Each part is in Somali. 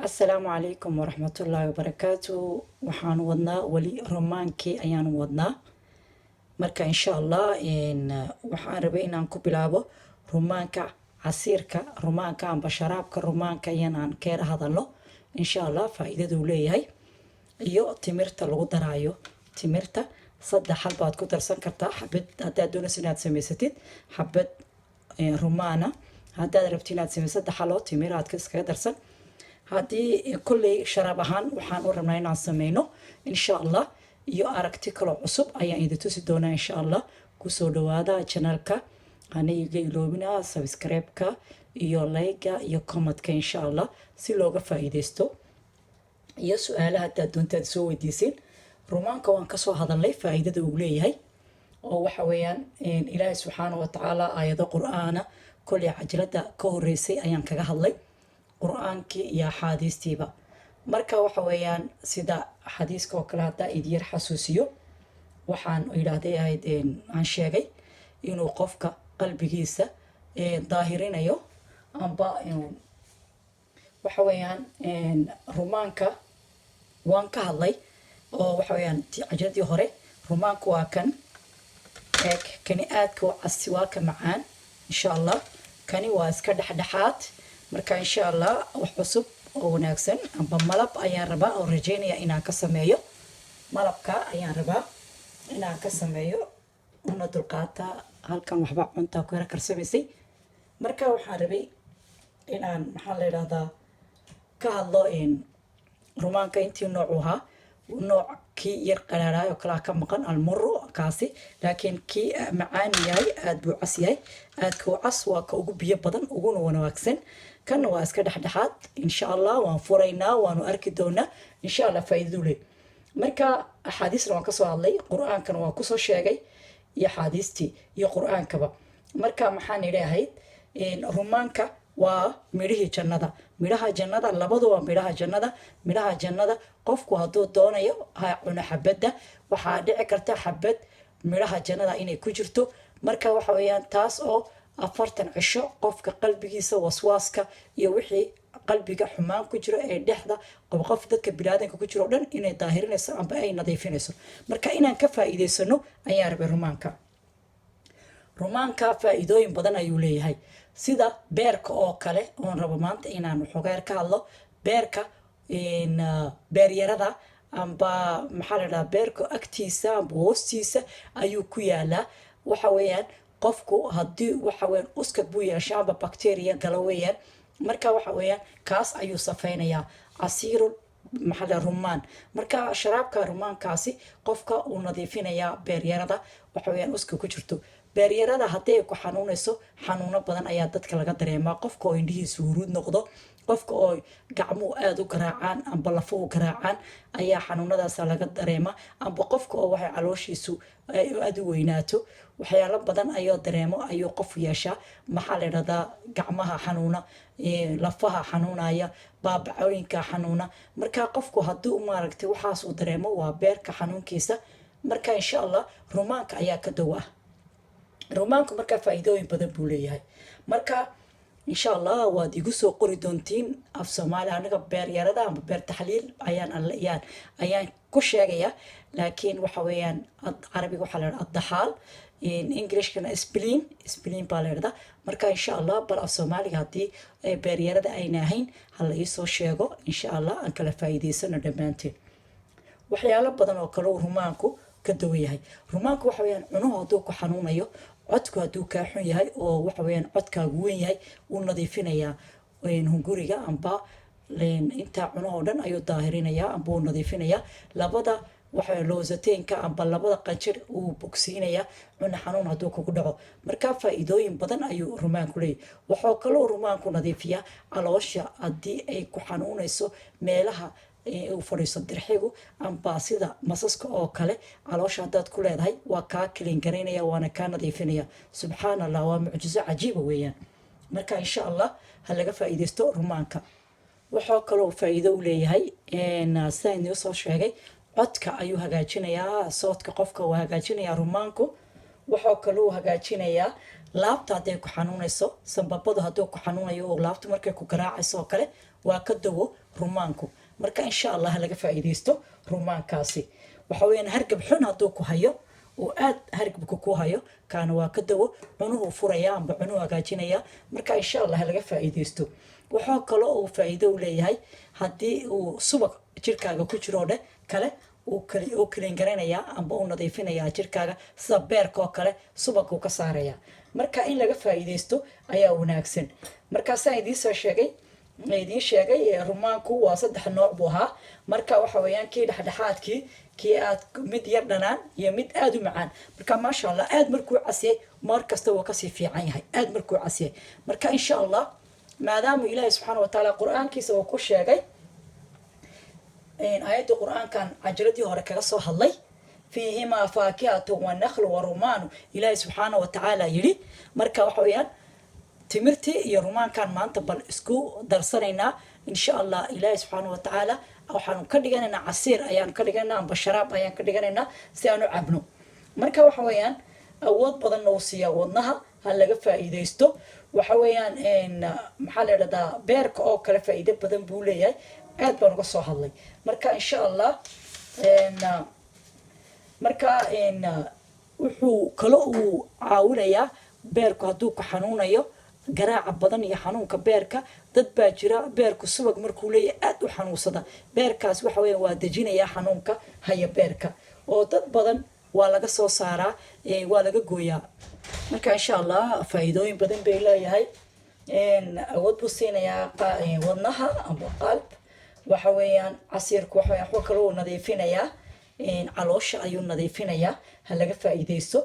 Asalaamu calaykum waraxmatullaahi wabarakaatu. Waxaan wadnaa weli romaankii ayaan wadnaa. Marka insha Allah waxaan rabay inaan ku bilaabo rumaanka, casiirka rumaanka amba sharaabka rumaanka iyanaan keera hadalno insha Allah, faa-iidaduu leeyahay iyo timirta lagu daraayo. Timirta saddex hal baad ku darsan kartaa xabad haddaad doonayso inaad samaysatid xabad rumaana. Haddaad rabti inaad samaysid saddex haloo timir aad iskaga darsan. Haddii kolley sharaab ahaan waxaan u rabnaa inaan sameyno insha Allah, iyo aragti kaloo cusub ayaan idin tusi doonaa insha Allah. Kusoo dhawaada channelka, hana iga iloobina subscribe-ka iyo like-ga iyo commentka insha Allah, si looga faa'iideysto, iyo su-aalaha haddaad doontaad soo weydiisin. Rumaanka waan kasoo hadalnay faa'iidada uu leeyahay, oo waxa weeyaan Ilaahay subxaana wa tacaala aayado Qur-aana kolley cajalada ka horeysay ayaan kaga hadlay, Qur-aankii iyo axaadiistiiba. Marka waxa weeyaan sida xadiiska oo kale haddaa idinyar xasuusiyo, waxaan idhaahday ahayd aan sheegay inuu qofka qalbigiisa daahirinayo amba waxa weeyaan rumaanka waan ka hadlay, oo waxa weeyaan cajaladii hore. Rumaanku waa kan eeg, kani aadka u casi waa ka macaan insha Allah, kani waa iska dhexdhexaad. Marka insha Allah wax cusub oo wanaagsan amba malab ayaan rabaa oo rajeynaya inaan ka sameeyo. Malabka ayaan rabaa inaan ka sameeyo, una dulqaata halkan waxba cuntaa ku yara karsamaysay. Marka waxaan rabay inaan, maxaa la yidhahdaa, ka hadlo rumaanka intii noocu ahaa. Nooc kii yar qaraaraay oo kalaa ka maqan, almuro kaasi, laakiin kii macaan yahay aada buu cas yahay. Aadka u cas waa ka ugu biyo badan uguna wanaagsan, kanna waa iska dhexdhexaad. Insha Allah waan furaynaa, waanu arki doonaa insha Allah faa'iidadu leh. Marka axaadiisna waan kasoo hadlay, Qur-aankana waan kusoo sheegay, iyo axaadiistii iyo Qur-aankaba. Marka maxaan idhi ahayd, rumaanka waa midhihii jannada, midhaha jannada labadu waa midhaha jannada. Midhaha jannada qofku hadduu doonayo ha cuno xabadda, waxaa dhici karta xabad midhaha jannada inay ku jirto. Marka waxa weeyaan taas oo 40 cisho qofka qalbigiisa waswaaska iyo wixii qalbiga xumaan ku jiro ee dhexda qof dadka biniaadanka ku jiro o dhan inay daahirinayso amba ay nadiifinayso. Marka inaan ka faa'iidaysano ayaan rabay rumaanka. Rumaanka faa'iidooyin badan ayuu leeyahay, sida beerka oo kale oon rabo maanta inaan waxoogaar ka hadlo. Beerka, beeryarada amba maxaa la dhahaa, beerka agtiisa amba hoostiisa ayuu ku yaalaa. Waxa weeyaan qofku haddii waxa weeyaan uskag buu yeesha amba bacteria gala weeyaan. Marka waxa weeyaan kaas ayuu safeynayaa casiirul, maxaa la, rumaan. Marka sharaabka rumaankaasi qofka uu nadiifinayaa beeryarada, waxa weeyaan uska ku jirto beeryarada. Haddii ay ku xanuunayso, xanuuno badan ayaa dadka laga dareemaa: qofka oo indhihiisu huruud noqdo, qofka oo gacmuhu aada u garaacaan amba lafuhu garaacaan ayaa xanuunadaasa laga dareemaa, amba qofka oo waxay calooshiisu aada u weynaato. Waxyaalo badan ayuu dareemo ayuu qof yeeshaa. Maxaa la idhahdaa, gacmaha xanuuna, lafaha xanuunaya, baabacooyinka xanuuna. Marka qofku hadduu maaragtay waxaas uu dareemo, waa beerka xanuunkiisa. Marka insha Allah rumaanka ayaa ka dawa ah. Rumaanku markaa faa'iidooyin badan buu leeyahay. Marka insha Allah waad igu soo qori doontiin af Soomaali. Aniga beeryarada amba beer taxliil ayaan ku sheegaya, laakiin waxa weeyaan Carabiga waxaa la dhahdaa addaxaal, Englishkana spleen, spleen baa la dhahdaa. Marka insha Allah bal af Soomaaliga haddii beeryarada ayna ahayn ha la iisoo sheego insha Allah, aan kala faa'iidaysano dhammaanteen. Waxyaalo badan oo kale uu rumaanku ka dawan yahay. Rumaanku waxa weeyaan cunuhu hadduu ku xanuunayo, codku hadduu kaa xun yahay oo waxa weeyaan codkaagu weyn yahay, wuu nadiifinayaa hunguriga amba intaa cunahoo dhan ayuu daahirinayaa amba wuu nadiifinayaa. Labada waxa lowsateenka amba labada qanjir uu bogsiinayaa, cuna xanuun hadduu kugu dhaco. Marka faa'iidooyin badan ayuu rumaanku leeyahy. Waxoo kaloo rumaanku nadiifiyaa caloosha haddii ay ku xanuunayso, meelaha uu fadhiisto dirxigu amba sida masaska oo kale caloosha haddaad ku leedahay, waa kaa clean garaynaya waana kaa nadiifinaya. Subxaan Allah, waa mucjiso cajiiba weeyaan. Marka insha Allah ha laga faa'iidaysto rumaanka. Waxoo kaloo faa'iido u leeyahay, sidaan idiin soo sheegay, codka ayuu hagaajinayaa, soodka qofka waa hagaajinayaa rumaanku. Waxoo kaloo hagaajinayaa laabta hadday ku xanuunayso, sambabadu hadduu ku xanuunayo oo laabta markay ku garaacayso oo kale, Waa ka dawo rumaanku. Marka insha Allah laga faa'iidaysto rumaankaasi. Waxa weeyaan hargab xun hadduu ku hayo oo aad hargabka ku hayo, kaana waa ka dawo. Cunuhu furaya amba cunuhu hagaajinaya. Marka insha Allah laga faa'iidaysto. Waxaa kaloo uu faa'iido u leeyahay haddii uu subag jirkaaga ku jiro dheh kale, uu clean garaynayaa amba uu nadiifinayaa jirkaaga, sida beerka oo kale subaguu ka saaraya. Marka in laga faa'iidaysto ayaa wanaagsan. Markaasaan idiin soo sheegay, idiin sheegay, rumaanku waa saddex nooc buu ahaa. Marka waxa weeyaan kii dhexdhexaadkii, kii aad mid yar dhanaan iyo mid aada u macaan. Marka maasha Allah, aad markuu casiyay mar kasta wuu kasii fiican yahay, aad markuu casiyay. Marka insha Allah, maadaama Ilaahay subxaana wa tacaala Qur-aankiisa uu ku sheegay aayadda Qur-aankan cajaladii hore kaga soo hadlay, "فيهما فاكهة ونخل ورمان", Ilaahay subxaana wa tacaala yidhi. Marka waxa weeyaan timirtii iyo rumaankan maanta bal isku darsanaynaa insha Allah. Ilaahay subxaana wa tacaala waxaanu ka dhiganaynaa casiir ayaan ka dhiganaynaa amba sharaab ayaan ka dhiganaynaa si aan u cabno. Marka waxa weeyaan awood badanna uu siiyaa wadnaha. Ha laga faa'iidaysto. Waxa weeyaan, maxaa la idhahdaa, beerka oo kale faa'iido badan buu leeyahay, aad baan uga soo hadlay. Marka insha Allah, marka wuxuu kale uu caawinayaa beerku hadduu ku xanuunayo, garaaca badan iyo xanuunka beerka. Dad baa jira beerku subag markuu leeyahay aad u xanuunsada. Beerkaas waxa weya waa dejinayaa xanuunka haya beerka, oo dad badan waa laga soo saaraa, waa laga gooyaa. Marka insha Allah faa'iidooyin badan bay leeyahay. Awood buu siinayaa wadnaha amba qalb. Waxa weeyaan casiirku waxa weeyaan waxba kale uu nadiifinayaa, caloosha ayuu nadiifinayaa. Ha laga faa'iidaysto.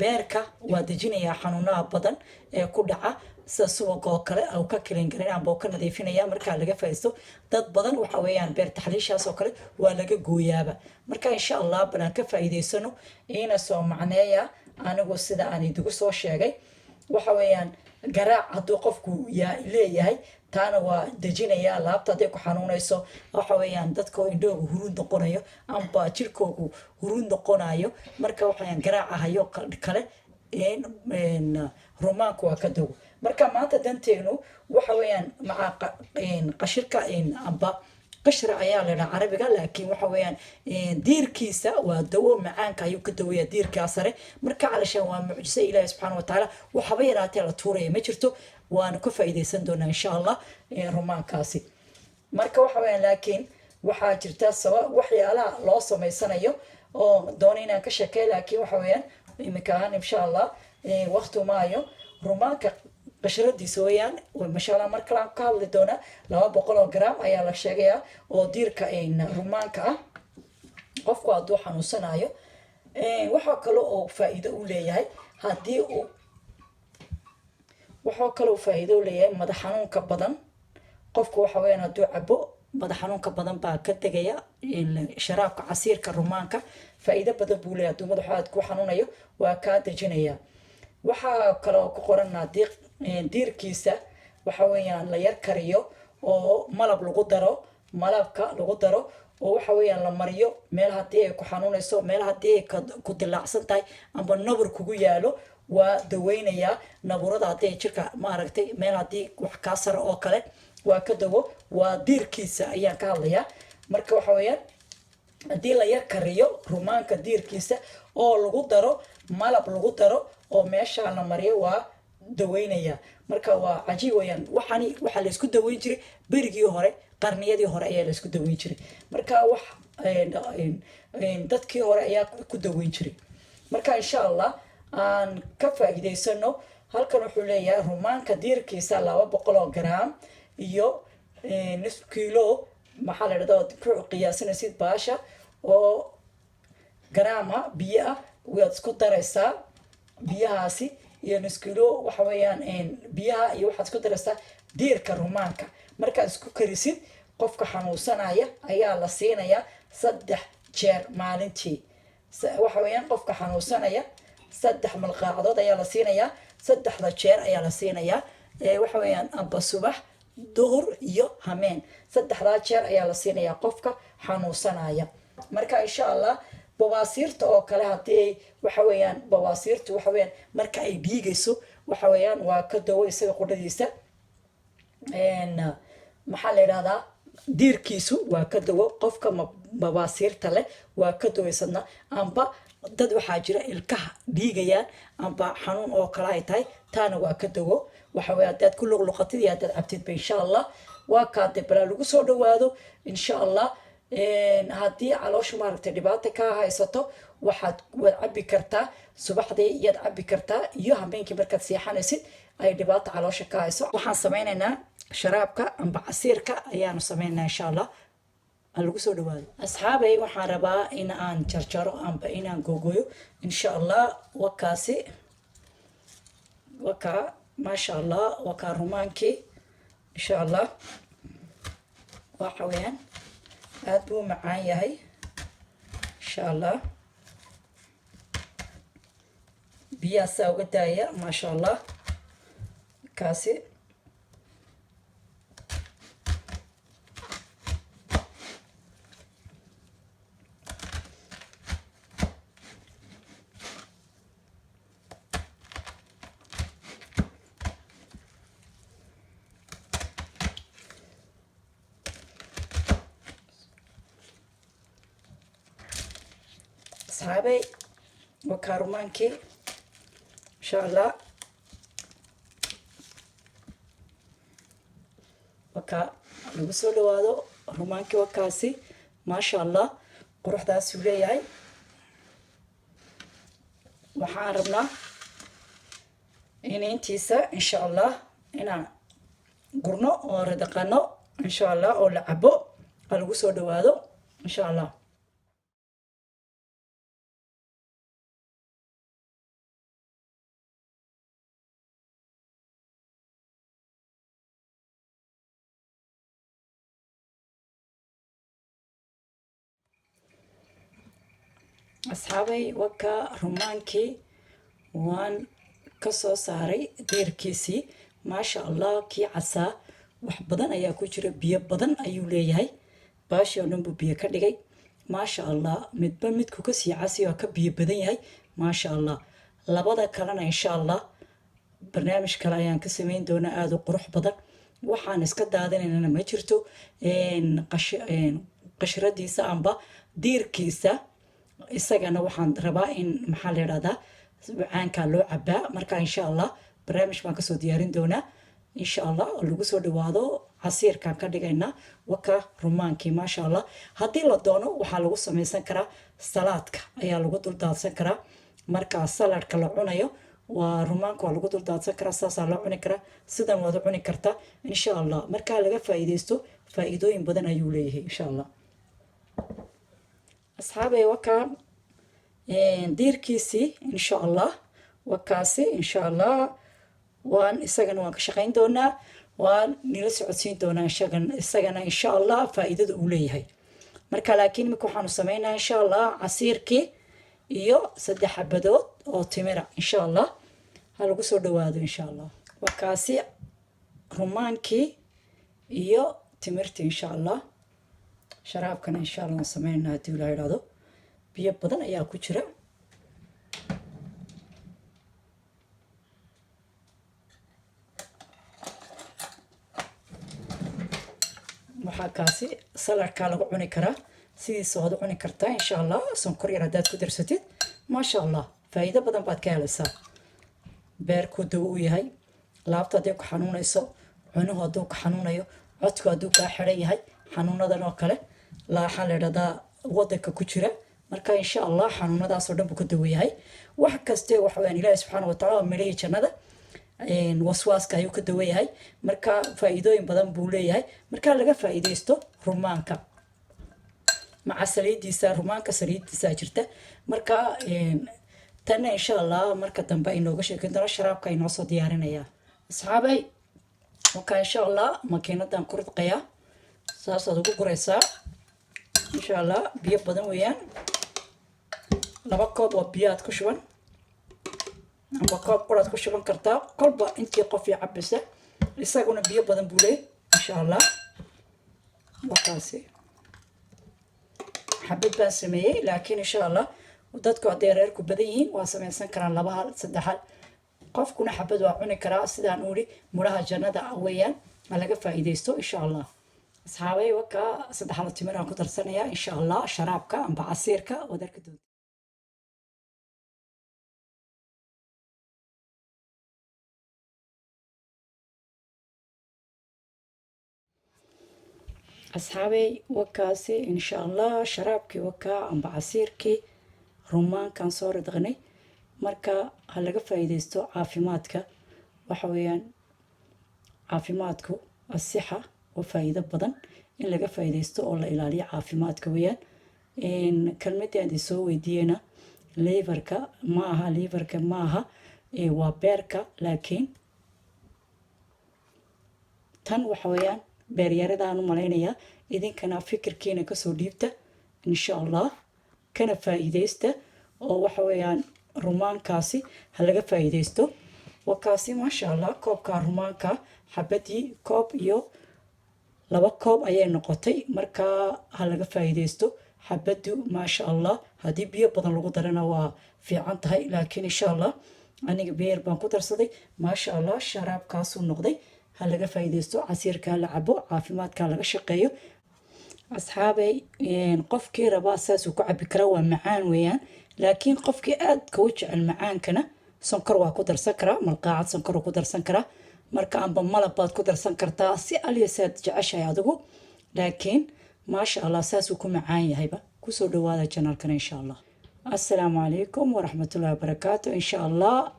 Beerka waa dejinayaa xanuunaha badan ee ku dhaca, sida subag oo kale uu ka clean garin amba uu ka nadiifinaya. Markaa laga faa'iidaysto. Dad badan waxa weeyaan beer taxliishaas oo kale waa laga gooyaaba. Marka insha Allah bal aan ka faa'iidaysano. Iina soo macneeya anigu sida aan idigu soo sheegay. Waxa weeyaan garaac hadduu qofku yaa leeyahay, taana waa dejinayaa. Laabta hadday ku xanuunayso, waxa weeyaan dadka oo indhahooga huruud noqonayo amba jirkoogu huruud noqonayo, marka waxaweyaan garaaca hayo kale, rumaanku waa ka dawo. Marka maanta danteenu waxa weeyaan maca qashirka amba qashra ayaa la dhaha Carabiga, laakiin waxa weeyaan diirkiisa waa dawo. Macaanka ayuu ka dawaya diirkaa sare. Marka calashaan waa mucjiso Ilaahi subxaana wa tacaala. Waxaba yaraatee la tuuraya ma jirto. Waana ka faa'iidaysan doonaa insha Allah rumaankaasi. Marka waxa weeyaan, laakiin waxaa jirta sabab waxyaalaha loo samaysanayo oo doona inaan ka sheekey, laakiin waxa weeyaan iminka ahaan insha Allah waqti maayo. Rumaanka qashradiisa weeyaan, masha Allah, mar kale aan ka hadli doonaa. 200 oo gram ayaa la sheegayaa oo diirka rumaanka ah, qofku hadduu xanuunsanayo. Waxaa kale oo faa'iido u leeyahay haddii uu, waxaa kaloo faa'iido u leeyahay madax xanuunka badan. Qofku waxa weeyaan hadduu cabo, madax xanuunka badan baa ka tegaya. Sharaabka casiirka rumaanka faa'iido badan buu leeyahay. Hadduu madaxu aad ku xanuunayo, waa kaa dejinaya. Waxaa kaloo ku qoran haddii diirkiisa waxa weeyaan la yar kariyo oo malab lagu daro, malabka lagu daro oo waxa weeyaan la mariyo meel haddii ay ku xanuunayso, meel haddii ay ku dilaacsan tahay amba nabar kugu yaalo, waa daweynayaa naburada. Haddii ay jirka maaragtay meel haddii wax kaa saro oo kale, waa ka dawo. Waa diirkiisa ayaan ka hadlayaa. Marka waxa weeyaan haddii la yar kariyo rumaanka diirkiisa oo lagu daro malab lagu daro oo meesha la mariyo, waa daweynaya. Marka waa cajiib weyaan. Waxani waxaa laysku daweyn jiray berigii hore, qarniyadii hore ayaa laysku daweyn jiray. Marka wax dadkii hore ayaa ku daweyn jiray. Marka insha Allah aan ka faa'iidaysano. Halkan wuxuu leeyahay rumaanka diirkiisa 200 oo gram iyo nus kilo, maxaa la dhahdaa, ku qiyaasanaysid baasha oo garaama biyo ah waad isku daraysaa biyahaasi iyo nus kilo. Waxa weeyaan biyaha iyo waxaad isku daraysaa diirka rumaanka. Markaad isku karisid, qofka xanuunsanaya ayaa la siinayaa 3 jeer maalintii. Waxa weeyaan qofka xanuunsanaya 3 malqaacadood ayaa la siinayaa, saddexda jeer ayaa la siinayaa. Waxa weeyaan amba subax, duhur iyo hameen, saddexdaa jeer ayaa la siinayaa qofka xanuunsanaya. Marka insha Allah bawaasiirta oo kale haddii ay waxa weeyaan bawaasiirtu waxa weeyaan marka ay dhiigayso, waxa weeyaan waa ka dawo isaga qudhadiisa. Maxaa la yidhahdaa, diirkiisu waa ka dawo. Qofka babaasiirta leh waa ka dawaysadna, amba dad waxaa jira ilkaha dhiigayaan amba xanuun oo kale ay tahay, taana waa ka dawo. Waxa weye haddaad ku luqluqatid iyo haddaad cabtidba, insha Allah, waa kaade balaa lagu soo dhawaado, insha Allah. Haddii caloosha maaragtay dhibaata kaa haysato, waad cabi kartaa subaxdii, iyaad cabi kartaa iyo habeenkii markaad seexanaysid ay dhibaata caloosha ka hayso. Waxaan sameynaynaa sharaabka amba casiirka ayaanu sameynaynaa, insha Allah. Ha lagu soo dhawaado, asxaabay. Waxaan rabaa in aan jarjaro amba inaan gogoyo, insha Allah. Wakaasi, wakaa, maasha Allah, wakaa rumaankii, insha Allah. Waxa weeyaan aada buu u macaan yahay, insha Allah. Biyahaasaa uga daaya, maasha Allah, kaasi. Asxaabay, wakaa rumaankii, insha Allah. Wakaa, lagu soo dhawaado rumaankii, wakaasi, maasha Allah, quruxdaasuu leeyahay. Waxaan rabnaa in intiisa, insha Allah, inaan gurno oo radaqano, insha Allah, oo la cabo. Ha lagu soo dhawaado, insha Allah. Asxaabay, waka rumaankii waan ka soo saaray deerkiisii, maasha Allah. Kii casaa wax badan ayaa ku jira, biyo badan ayuu leeyahay, baashii oo dhan buu biyo ka dhigay, maasha Allah. Midba midku kasii casi oo ka biyo badan yahay, maasha Allah. Labada kalena, insha Allah, barnaamij kale ayaan ka sameyn doonaa aada u qurux badan. Waxaan iska daadinaynana ma jirto. Qashradiisa amba diirkiisa isagana waxaan rabaa in, maxaa la yidhahdaa, caankaa loo cabaa. Marka, insha Allah, barnaamij baan kasoo diyaarin doonaa, insha Allah, oo lagu soo dhawaado. Casiirkaan ka dhigaynaa. Waka rumaankii, maasha Allah. Haddii la doono waxaa lagu samaysan karaa salaadka, ayaa lagu duldaadsan karaa. Marka saladka la cunayo waa rumaanka waa lagu duldaadsan karaa, saasaa loo cuni karaa, sidan waad u cuni kartaa, insha Allah. Markaa laga faa'iidaysto, faa'iidooyin badan ayuu leeyahay, insha Allah. Asxaabay, wakaa diirkiisii, insha Allah, wakaasi, insha Allah. Waan isagana waan ka shaqayn doonaa, waan nila socodsiin doonaa isagana, insha Allah, faa'iidada uu leeyahay. Marka laakiin imika waxaanu sameynaa, insha Allah, casiirkii iyo 3 xabadood oo timira, insha Allah. Ha lagu soo dhawaado, insha Allah. Wakaasi rumaankii iyo timirtii, insha Allah. Sharaabkana, insha Allah, waan sameynaa haddii ilaa idhaahdo. Biyo badan ayaa ku jira. Waxaa kaasi saladkaa lagu cuni karaa, sidiisa waad u cuni kartaa, insha Allah. Sonkor yar haddaad ku darsatid, maasha Allah, faa'iido badan baad ka helaysaa. Beerkuu dawo u yahay, laabta hadday ku xanuunayso, cunuhu hadduu ku xanuunayo, codku hadduu kaa xidhan yahay, xanuunadan oo kale waxaa la idhahdaa wadanka ku jira. Marka, insha Allah, xanuunadaasoo dhan buu ka dawo yahay. Wax kaste waxa weyaan Ilaahi subxaana wataala waa midhihii jannada. Waswaaska ayuu ka dawo yahay. Marka faa'iidooyin badan buu leeyahay. Marka laga faa'iidaysto rumaanka maca saliidiisa, rumaanka saliidiisa jirta. Marka tanna, insha Allah, marka dambe ay nooga sheekeyn doona. Sharaabka ay noo soo diyaarinaya, asxaabay. Marka, insha Allah, makiinadan ku ridqayaa, saasaad ugu guraysaa, insha Allah. Biyo badan weeyaan, 2 koob oo biyo aad ku shuban amba koob quraad ku shuban kartaa, kolba intii qof ii cabisa. Isaguna biyo badan buu leey, insha Allah. Wakaasi xabad baan sameeyey, laakiin, insha Allah, dadku hadday reerku badan yihiin waa samaysan karaan laba hal, saddex hal. Qofkuna xabad waa cuni karaa. Sidaan u iri, mudhaha jannada weeyaan. Ha laga faa'iidaysto, insha Allah. Asxaabay, wakaa saddex xalo timir aan ku darsanayaa, insha Allah, sharaabka amba casiirka waad arki doonta. Asxaabay, wakaasi, insha Allah, sharaabkii wakaa amba casiirkii rumaankaan soo ridqnay. Marka ha laga faa'iidaysto caafimaadka. Waxa weeyaan caafimaadku asixa oo faa'iido badan in laga faa'iidaysto oo la ilaaliyo caafimaadka weeyaan. Kelmadii aan idin soo weydiiyeyna, liverka ma aha, liverka ma aha, waa beerka, laakiin tan waxa weeyaan beeryaradaan u malaynayaa. Idinkana fikirkiina kasoo dhiibta, insha Allah, kana faa'iidaysta oo waxa weeyaan rumaankaasi ha laga faa'iidaysto. Wakaasi, maasha Allah, koobka rumaanka xabadii koob iyo laba koob ayay noqotay. Markaa ha laga faa'iidaysto xabadu, maasha Allah. Haddii biyo badan lagu darana waa fiican tahay, laakiin insha Allah aniga biyo yar baan ku darsaday. Maasha Allah, sharaabkaasuu noqday. Ha laga faa'iidaysto casiirka, la cabo, caafimaadka laga shaqeeyo. Asxaabay, qofkii rabaa saasuu ku cabi karaa, waa macaan weeyaan, laakiin qofkii aadka u jecel macaankana sonkor waa ku darsan karaa, malqaacad sonkor ku darsan karaa. Marka amba malab baad ku darsan kartaa, si aliyasaad jeceshahay adigu, laakiin maasha Allah, saasuu ku macaan yahayba. Kusoo dhawaada channelkana, insha Allah. Assalaamu calaykum waraxmatullahi wabarakaatu. Insha Allah,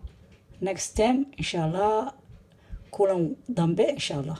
next time, insha Allah, kulan dambe, insha Allah.